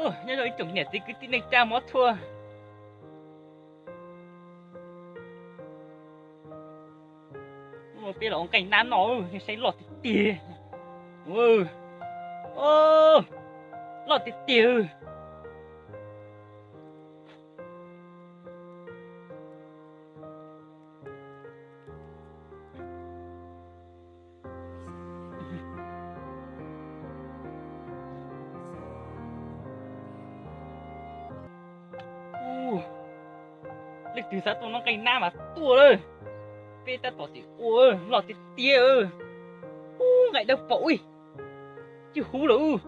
Nyob zoo ib tsoom niam txiv kwv tij neej tsa hmov tshua. Peb los ua nqaij nab noj, nej saib loj tiag tiag. Loj tiag tiag. Leej twg xav tuaj noj nqaij nab mas tuaj lawm. Peb tab tom tseem ua, loj tiag tiag. Ub, nqaij dawb paug ub, tsis huv lawm.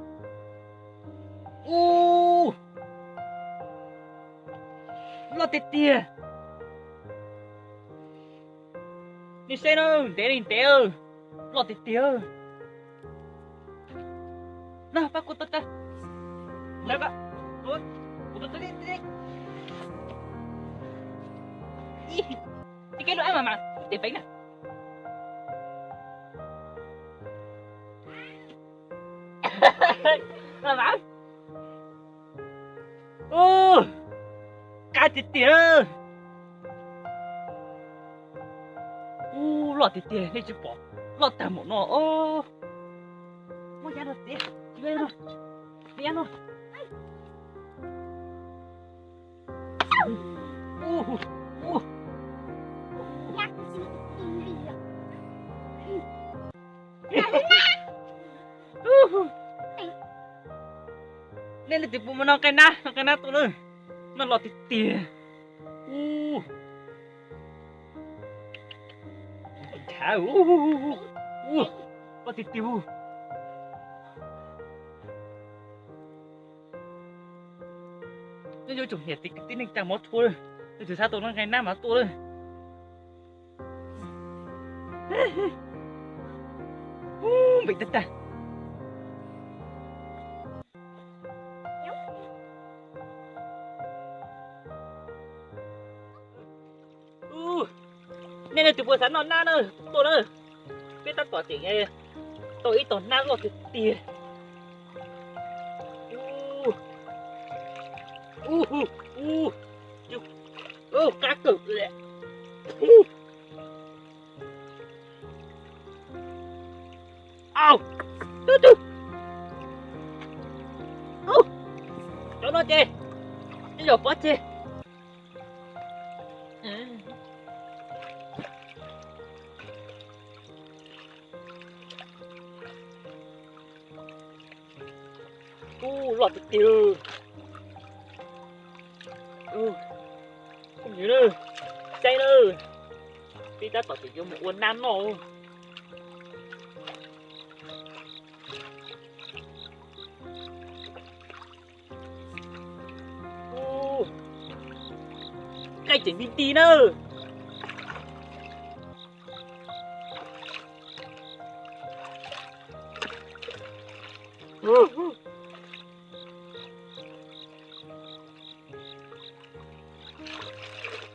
Ub, loj tiag tiag. Nej saib na, ntev li ntev, loj tiag tiag. Na, pab kuv tau tsa. Kuv tau tsa li. Ib, ib keb lub ab mas mas tes peev na. Mas mas. Ub, qab tiag tiag. Ub, loj tiag tiag, nej tsis pom, loj tag npaum no. Muab yab no txiav, tsis muab yab no, txiav yab no. Nej leej twg puas muaj noj nqaij nab, noj nqaij nab tuaj na. Noj loj tiag tiag. Ub, loj tiag tiag. Nyob zoo tsoom niam txiv kwv tij neej tsa hmov tshua, leej twg xav tuaj noj nqaij nab mas tuaj lawm. Ub, npeem tag tag. Ub, nej leej twg puas xav noj nab na, tuaj na. Peb tab tom tseem tau ib tog nab loj tiag tiag. Ub, ub, ub, qab kawg. Au, tub tub. Cov no ces ib yam pov tseg. Ub, loj tiag tiag. Ub, saib na, peb tab tom tseem yuav mus ua nab noj. Ub, nqaij tseem nti nti na.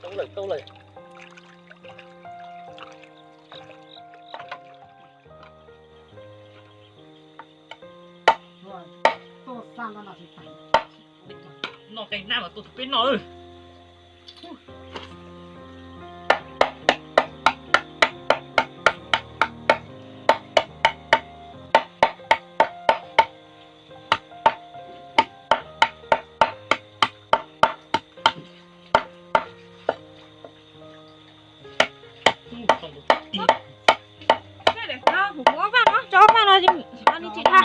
Tau lawm, tau lawm. Noj nqaij nab mas tuaj tus peb noj. Tso ob vaj no, tso ob vaj no, tsis tha.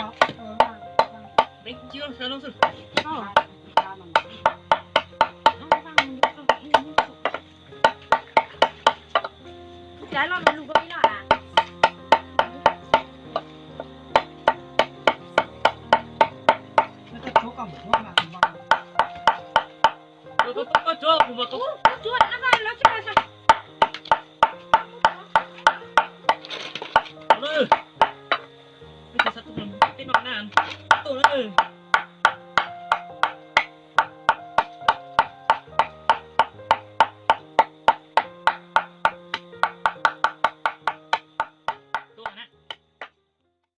Tus no na, tus no na.